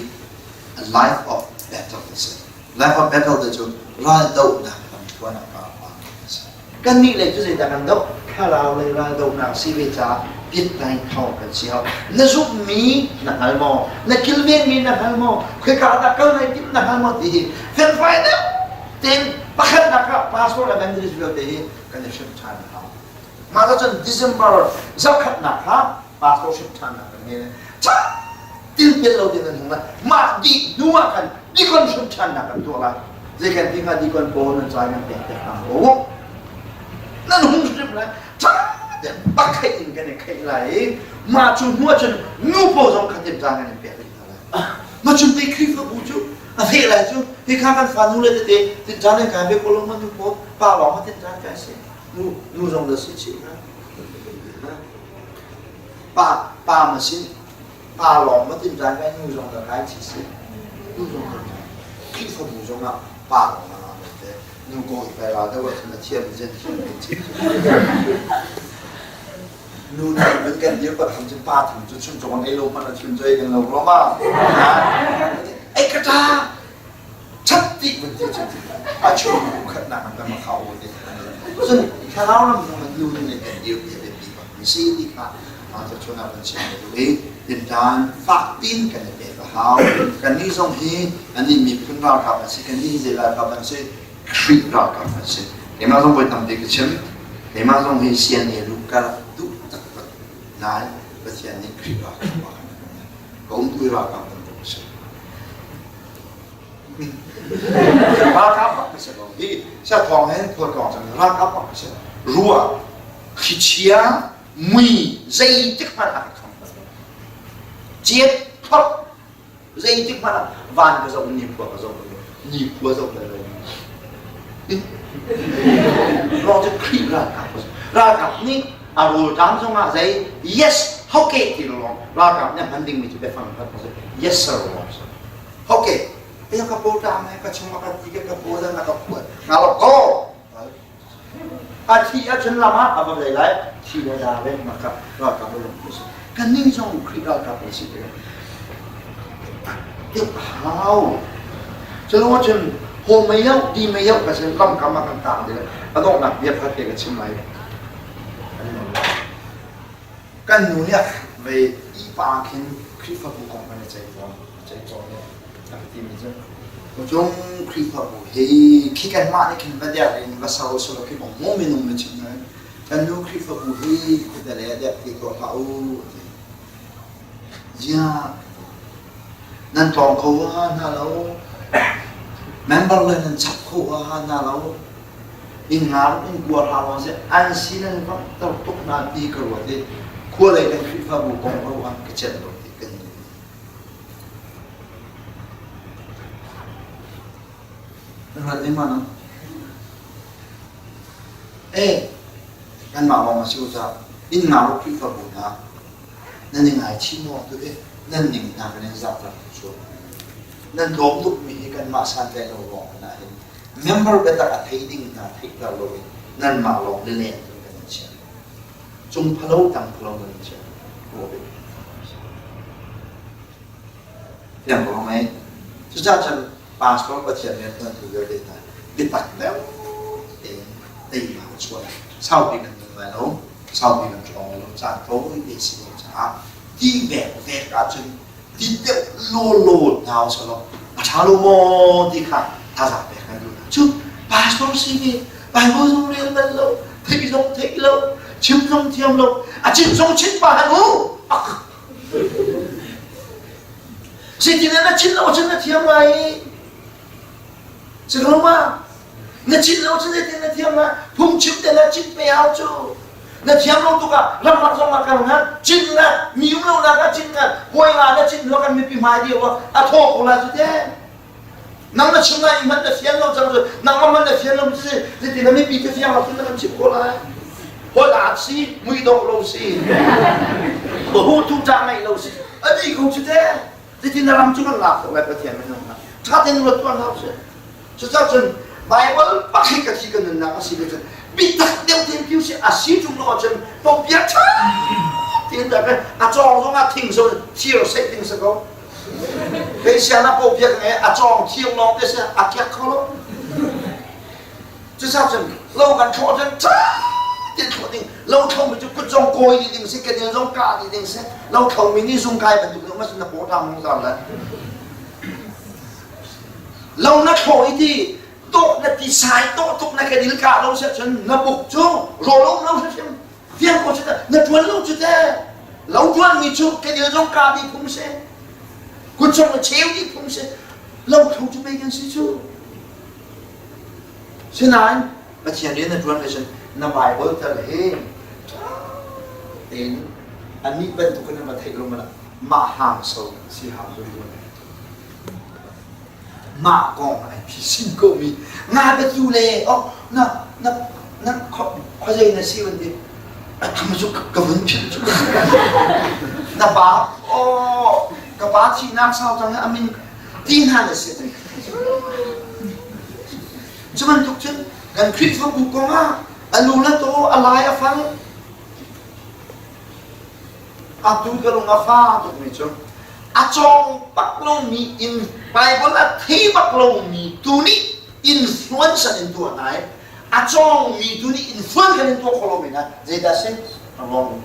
a life of battle a si. Life of battle te cu raldohnak lamthluan ah a si. Kannih lei cu zeidah kan doh? Thlarau lei raldohnak si ve caah piatnai kho kan si hau. Na zumhmi na hngal maw? Na kilvenmi na hngal maw? Khoika dah kal nai timh na hngal maw ti hi felfai deuh tein pakhatnak ah pastor evangelist vialte hi kan i hrimh ṭhan a hau. Mah cun December zarhkhatnak kha pastor hrimh ṭhannak kan ngei. Tilpel lo ding an hung lai. Mah dih hnu ah khan dikon hrimh ṭhannak kan tuah lai. Zei kan ti hnga dikon pawl nan cai nan pek te hna maw? Nan hung hrim lai. Ṭha tein bakheih in kan i kheih lai i mah cu hnu ah cun nu pawl zong kha timtlang kan in pek rih hna lai. Mah cun pei Khrihfabu cu a feh lai cu hika kan fa nu le tete tinṭan in kai ve ko lo ma nu pawl pa lawng ma tinṭan kai si nu nu zong da si chih hna pa pa ma si pa lawng ma tinṭan kai nu zong da kai chi si nu zong da kai Khrihfabu zong ah pa lawng ma la te nu ko i pai ra deuh ah na thiam zen thiam chi nu nih van kan dir pat tham cu pa tham cu chun cong ei lo hmanh a chun cu ei kan lo ro ma ei ka ta chat ti vun ti cun a chung khat nak kan ma khau te cun thlarau lam zong nu nih kan dir ti biapi bak mi si ti kha ma cha chun ah kan chim duh i tintan fak pin kan i pek a hau kan nih zong hi ani miphun ralkap an si kan nih zei ralkap an si Khrih ralkap an si. Keimah zong voi tampi ka chim. Keimah zong hi CNA luh ka rak duh taktak. Nain Pathian nih Khrih ralkap a kan ka umtu ralkap bantuk a si. Ralkap bak ka si ko. Hi sia thawng hen khual kong cang ralkap bak ka si. Ruah, thlichia, mui zeitik hmanh ah ka kham bal lo. Ciat thok Zeitik hmanh ah van ka zoh nikhua ka zoh bal lo. Nikhua zoh bal lo. Lawng cu Khrih ralkap a si. Ralkap nih a rawlṭam zongah zei yes okay ti lawng ralkap nih a hman dingmi cu biafang khat a si. Yes sir lawng si. Okay. Eh ka paw ṭam he ka chung a ka ti ka paw zan a ka phuat. Nga lo go. A thi ahcun lam ah a va lei lai, thi le da le maka ralkap a lung si. Kannih zong Khrih ralkap an si tikah deuh hau. Cu cun haw mei yoh, di mei yoh ka sin lamkam ah kan tang ti le a donghnak bia pakhat te ka chim lai. Kan nu nih vei ipa khin Khrihfabu kong kan i ceih tawn, ceih tawn. A ka timi cu Kucung Khrihfabu hi khi kanmah nih khin va der in va ser usih law khi kong maw minung na chim nain kan nu Khrihfabu hi khuate le dek ti tuah hlah u a ti. Ziah nan tlawng kho ha hna lo member le nan chap kho ha hna lo inn nga inn kua hra lawng si an si nan vanghter tuk hna ti ka ruat i khua lei kan Khrihfabu kong ro an ka celh lo ti kan Rat ding mana? Eh, kanmah lawng a si ko caah inn nga ro Khrihfabu hna nan i ngaichih maw tu eh nan ning hna kan in zahter cu. Nan tlawm tukmi hi kanmah santlaih lo lawng hna hin member biatak a thei ding hna theihter loin nanmah lawng lileng cun kan in chiah. Cung phalo tang phalo nan in chiah. Fiang ko mei. Cucaah cun pastor Pathian riantuantu vialte hna biatak deuh tein teinak a chuah. Saupi kan nun lai lo, saupi kan tlawng lai lo, caan tawi te si lo caah ti vek vek ahcun ti deuh lawlaw hna usih law a ṭha lo maw ti kha thazaang pek kan duh hna. Cu pastor si ve Bible zong rel bal lo, theih zong theih lo, chim zong thiam lo, a chin zong chin pa han u. Zeitin na chin lo cun na thiam lai? Si ko ma? Na chin lo cun zeitin na thiam lai? Phungchim te na chin pe hau cu. Na thiam lo tuk ah ramlak zong ah kal nga chin nga mi um lo nak ah chin nga hawi nga na chin lo kan mipi hmai dia wa a thaw ko la cu te. Nang na chim lai hmanh na fian lo cang cu nangmah hmanh na fian lo cu si zeitin na mipi ka fiang lo cun na kan chimh ko lai. Holh aat si mui dawh lo si hu tu ta ngeih lo si a dih ko cu te zeitin na ram cu kan lak khawh lai Pathian minung hna ṭha tein ruat tuah hna usih cucaah cun Bible pakhat ka thi kan nunnak a si le cun bitak deuh tein piu si a si ṭung lo ahcun popia ṭha tein dah a cawng zong ah thing so thir seih ding si ko Kei siang ah pawpiak nge a cawng thiang lawng te si a kiak kho lo. Cusa cun lo kan thlawh cun ṭha tein thlawh ding lo thlo mi cu kut zong kawi dih ding si kenel zong kah dih ding si lo thlo mi nih zung kai bantuk zong ma na paw ṭang mung zar lai. Lo na thlawh i ti tawh na ti sai tawh tuk na kenil kah lo si cun na buk cu rawl um lo hrim Fiang ko cu na ṭuan lo cu teh. Lo ṭuanmi cu kedil zong kaa dih phung si. Kut zong a cheu dih phung si. Lo tho cu pei kan si cu. Sinain Pathian rian na ṭuan ve cun na Bible tal hi tein anih bantuk in va theih lo mana mah hang so si hang so ṭuan. Mah kong ai phisin ko mi nga biatu le oh na na na khuazei na si van ti atham cu ka vun philh cu na pa oh ka pa thihnak sau cang amin ti hna na si cu bantuk cun kan Khrihfabu kong ah a lu le to a lai a fal Atu ka lung a fa tukmi cu a cawng bak lomi in Bible a thei bak lomi tu nih influence an in tuah hna i a cawngmi tu nih influence kan in tuah kho lomi hna zeidah si a ruang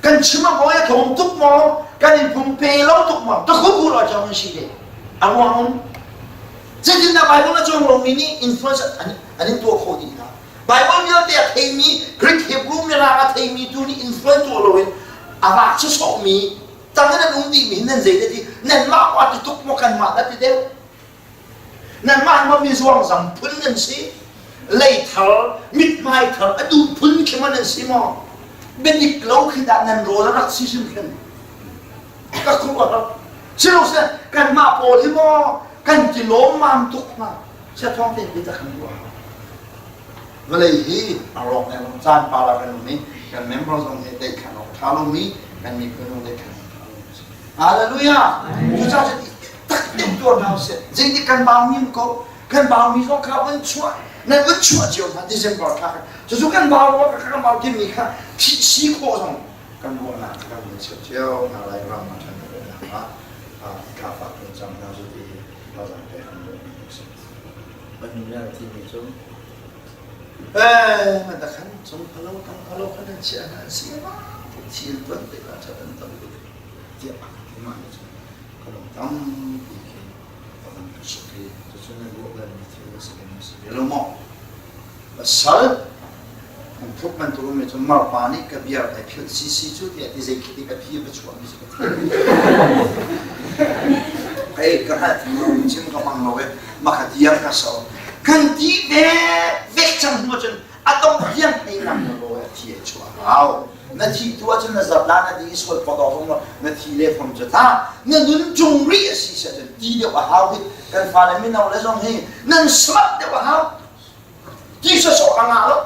kan chim a mawi a thawng tuk maw kan in pumpe lo tuk maw ka khuku lo cang si te a ruang zeitindah Bible a cawng lomi nih influence an an in tuah khawh dih hna Bible vialte a theimi Greek Hebrew Mirang a theimi tu nih influence tuah loin a vak sawsawhmi tang in an um dihmi nan zei ti nanmah wa ti tuk maw kanmah dah ti deuh nanmah ma mi zuangzam phun nan si leithar mithmai thar a duh phun khi ma nan si maw biadik lo khi dah nan rawl a rak si hrimhrim ka khuruah silo se kanmah pawl hi maw kan ti lawm mam tuk hnga Siathawng tein biatak kan ruah. Vawlei hi a rawk lengmang caan pa la kan um i kan member zong hi deih khan awk ṭha lomi kan miphun zong deih khan awk ṭha lomi si. Hallelujah! Cucaah cun tak deuh tuar hna usih. Zeitik kan baumi ko kan baumi zong kha vun chuah nan vun chuah cio hna December thla khan cucu kan bau ruah ka kan bau timi kha thih si khawh zong kan ruahnak kan vun cheu cio hna lai ram a ṭhan nak ah thla fak kan cam hna zu ti thazaang pek an duhmi a si. Pahnih a thimi cu eh da khan cung phalo tang phalo khan an chia na an si ma thil tuan te ka that an tam tuk tiah mah ni cu. Ka lung tampi khi ka van ka suk i cucu na ruah balmi thil a si ve maw si ve lo maw? Pasal kan tluk bantuk mi cu marpa nih ka biar kai philh sisi cu tiah ti zei khi ti ka phi va chuahmi si ka thei. Hei ka hngalh lo chim ka hmang lo e maka tiang ka so kan ti ve vek cang hnu cun a dong tiang ei ngam na lo a thi a chuah hau na thi tu ahcun na zat la na di sual pawt awk zong na thi le fam cu ta na nun cung rih a si si ahcun ti deuh a hau hi kan fale mino le zong hi nan smart deuh a hau Ti sawsawh ka ngah lo.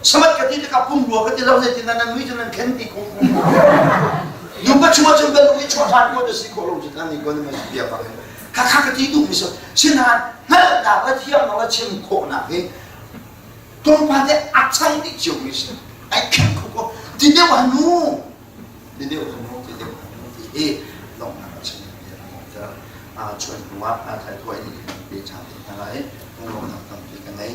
Samat ka ti tikah pumrua ka ti lo zeitin nan mui cu nan khen ti khung khung. Nu ka chungah cun bel i chuah hlan ko na si khawh lo cu nan ni ko na man bia bang. Kha kha ka ti duh mi so sinain hngalhnak le thiamnak le chim khawhnak hi tlawmpal te a chang dih cio mi si. Ai khen kho ko. Ti deuh hanu. Ti deuh hanu ti deuh hanu ti hi lawmhnak a chim mi a a chuan hnu ah a thai thuai ni pe cha te hna lai. Lawmhnak tampi ka ngei.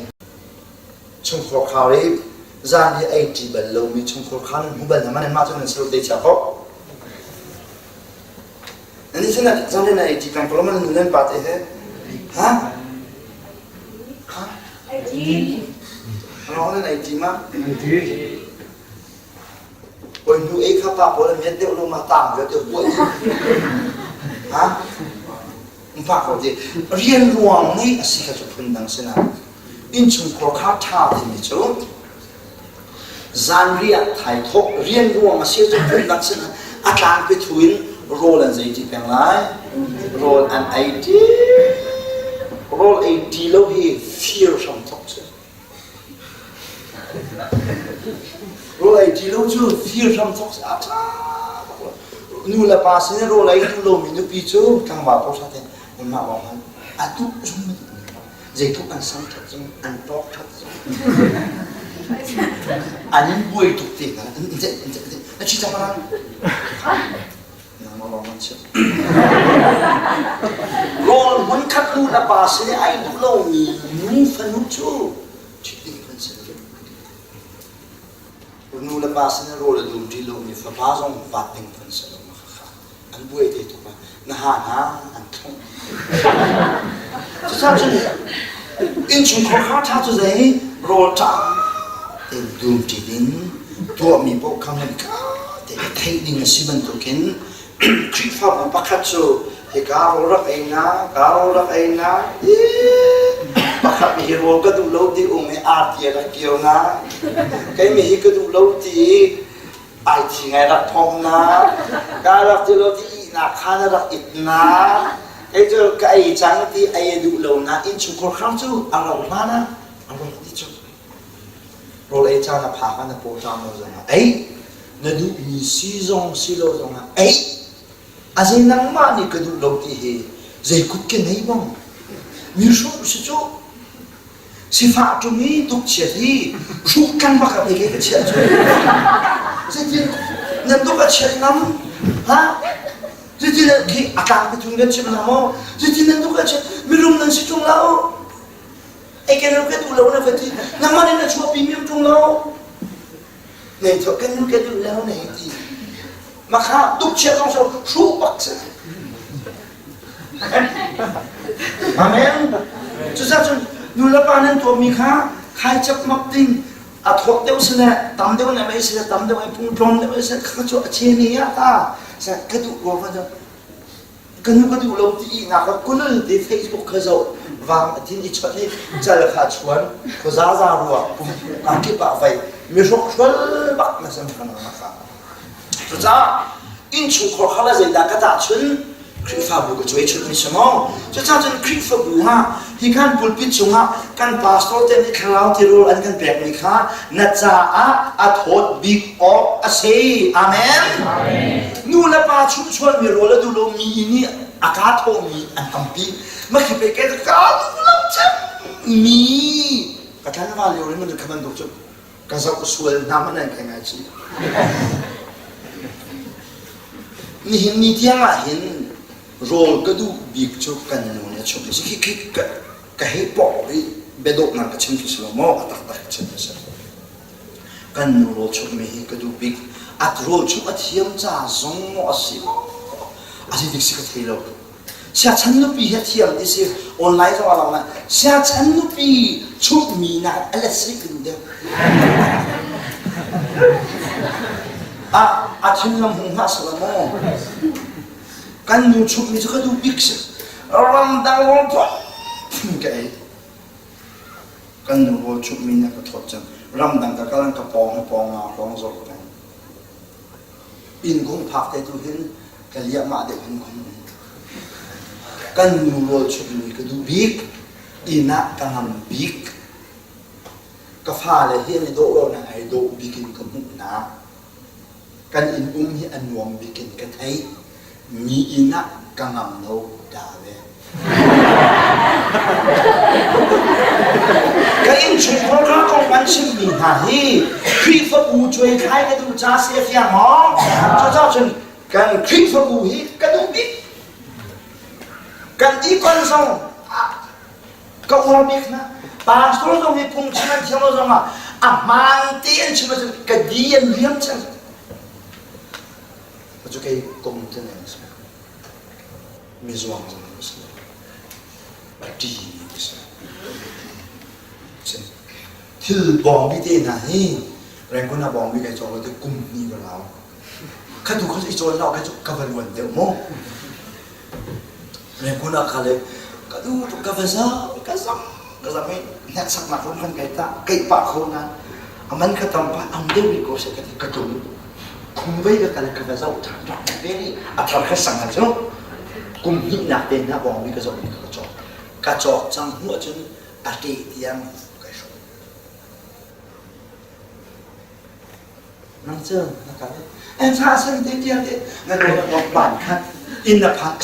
Chungkhar khar i zan hi ei ṭi bal lomi chungkhar kha nan hmu bal hna ma nanmah cu nan si lo te chia ko. Nan nih cun zan hi nan ei ṭi peng ko lo ma nan nu nan pa te he? Ha? Ha? Ei ṭi. Ano nan ei ṭi ma? Oi nu ei kha pa pawl an miat deuh lo ma tang deuh deuh buai. Ha? Mfa ko ti rian ruang nih a si kha cu phun dang sinah innchungkhar kha ṭha timi cu zanriah thaithawh rian ruang a si cu phun dang sinah a tlangpi thu in rawl an zei ṭi peng lai rawl an ei ṭi rawl ei ṭi lo hi fir hram thawk cu Rawl ei ṭi lo cu fir hram thawk a ṭha bak lo. Nu le pa sin i rawl ei duh lomi nupi cu tlangval pawl hrat in anmah lawng hmanh a duh zung ma duh zeitluk an sang ṭhat zong an tawk ṭhat zong an in buai tuk te hna na chi cang Nangmah lawng an chim. Rawl hmunkhat nu le pa sin i ai duh lomi nu fanu cu ṭhit ding kan si lo. Nu le pa sin i rawl a dum ṭi lomi fapa zong vat ding kan si lo. An buai te tuk ah na ha hna an thlong. Cucaah cun innchungkhar kha ṭha cu zei rawl ṭha tein dum ṭi ding tuahmi paoh kha ngan ka te theih ding a si bantukin Khrihfabu pakhat cu hika rawl rak ei na ka rawl rak ei na pakhat mi hi rawl ka duh lo ti ung i arti a rak kio na kei mi hi ka duh lo ti i ai thi ngai rak thong na ka rak ti lo ti ihnak kha na rak it na kei cu ka ei cang ti ei a duh lo na innchungkhar hram cu a ro hlan ah a rawk ti cu Rawl ei caan a phak ah na paw ṭam lo zongah ei. Na duhmi si zong si lo zongah ei. A zei nangmah nih ka duh lo ti hi zei kut ke nei bang. Mi hruh si cu. Sifah ṭung i tukchiat hi hruh tlang bak ah ke ka chiah cu. Zeitin nan tuk a chiat ngam? Ha? Zeitin khi a tlang ka thung kan chim hna maw? Zeitin nan tuk a chiat? Mirum nan si ṭung lo. Ei kan ka duh lo na va ti. Nangmah nih na chuahpi mi um ṭung lo. Nei thawk kan nu ka duh lo na hei ti. Makha tukchia zong so hruh bak si. Amen. Cucaah cun nu le pa nan tuahmi kha khai chap mak ding a thawk deuh si le tam deuh na mei si le tam deuh ai pung tlawm deuh si kha cu a che ni ah ta sa ka duh ko fa Ka nu ka duh lo ti ihnak ah kulul te Facebook kha zoh vang a thin i chawnh i cal kha chuan khuazaza rua pum ka kip ah vai mi hrokhrol bak na sem kha na ka cucaah innchungkhar kha la zeidah ka tahchun Khrihfabu ka cuai chun mi si maw cucaah cun Khrihfabu ha hi khan pulpit chungah kan pastor te nih thlarau tirawl an kan pekmi kha na caah a thawt bik awk a si. Amen. Nu le pa chumchuanmi rawl a duh lomi nih a kaa thawhmi an tampi. Makhi pe ke ka duh lo cem mi ka tlanval lio in man kha bantuk cu ka zoh sual hna man an kai ngai chi. Nihin ni tiang ah hin rawl ka duh bik cu kan nu nih a chumh mi si khi khi ka hei pawh i biadawhnak ka chim khi si lo maw a taktak ka chim khi si kan nu rawl chumhmi hi ka duh bik at rawl chumh a thiam ca zong maw a si maw? A zei dik si ka thei lo. Siachan nupi hi a thiam ti si online zong a lang lai. Siachan nupi chumhmi nak a let si ka duh deuh. A a thinlam hung hlah sala maw? Kan nu chumhmi cu ka duh bik si. Ramdang rawl phun ka ei. Kan nu rawl chumhmi nih a ka thawt cang. Ramdang ka kal an ka pawng hi pawng nga hrawng zor peng. Inn kung phak te tu hin ka liahmah deuh hin kung um. Kan nu rawl chumhmi ka duh bik. Inn ah ka ngam bik. Ka fale hi an i dawh lo na ai dawh bik in ka hmuh hna. Kan inn um hi a nuam bik in ka theih. Mi inn ah ka ngam lo da ve. Ka innchungkhar ka kong an chimmi hna hi Khrihfabu cuaithlai ka duh ca si a fiang maw? Cucaah cun kan Khrihfabu hi ka duh bik. Kan deacon zong ka uar bik hna. Pastor zong hi phungchim an thiam lo zong ah a hmaan te an chim ahcun ka di an liam cang. Cu kei kong te ne si. Mi zuang zong an si. A ṭi mi si. Thil bawngbi te hna hi Rangoon ah bawngbi kai cawk lo te kum hnih ka rau. Kha tu kha i cawn lo kha cu ka va luan deuh mu. Rangoon ah ka le ka du tuk ka va zam ka zam ka zam i hneksaknak rum kan kai ta keih pah kho na aman ka tam pah am deuh rih ko seh ka ti ka tlung khumvei ka kal ka va zoh ṭhan rak ve nih a thar kha sang han cu kum hnihnak te hna bawngbi ka zoh mi ka cawk ka cawk cang hnu ahcun a ṭe tiang kai hrawm Nang cu na kal i en sa san te tiang te na dawr na dawr ban khat inn na phan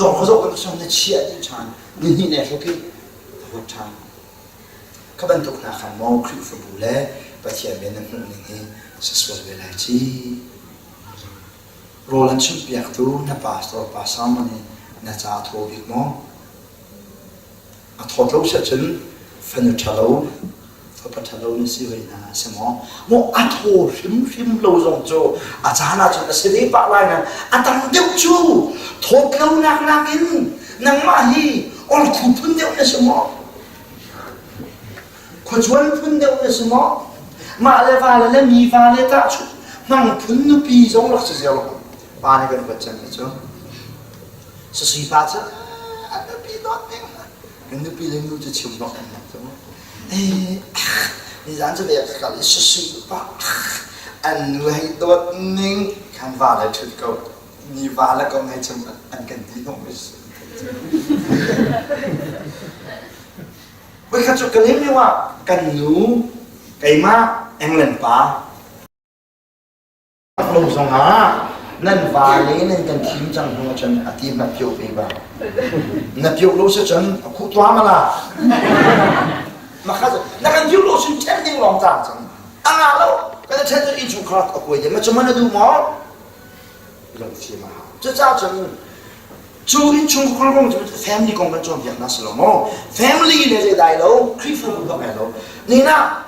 dawr kha zoh kan som na chia ti ṭhan ni hnih ne hluk i huat ṭhan kha bantuk hna khan maw Khrihfabu le Pathian bia na hmuh ning hi si sual ve lai ci rawl an chimpiaktu na pastor pa Salmon hi na ca a thaw bik maw A thawt lo si ahcun fanu ṭhalo, fapa ṭhalo na si hoi hna a si maw? Maw a thaw hrimhrim lo zong cu a caan ahcun a si ve pah lai nain a tam deuh cu thawt lonak nakin nangmah hi orkhu phun deuh na si maw? Khuacuan phun deuh na si maw? Mah le vale le mi vale tahchunh hmang phun nupi zong rak si ziar lo. Pa nih kan huat cemmi cu Sasui pa cu an nupi dawt ding kan nupi le nu cu chim bak an nak cu eh nizan cu ve ka kal i sasui pa an nu hei dawt ning khan va le ṭhut ko mi va le kong hei chim an kan ti hnawh mi Voikhat cu ka lim lio ah kan nu keimah England pa lo zongah nan vale nan kan thim cang hnu ahcun a ti na pio ve ba na pio lo si cun a khuh tua mala na kha na kan pio lo sin ṭhen ding lawng cang cang a nga lo kan ṭhen cun innchungkhar a kuai de ma cu man a duh maw lungfim a hau cucaah cun cu innchungkhar kong cu family kong kan cawnpiak na si lo maw family le zei dai lo Khrihfabu bak ai lo nina.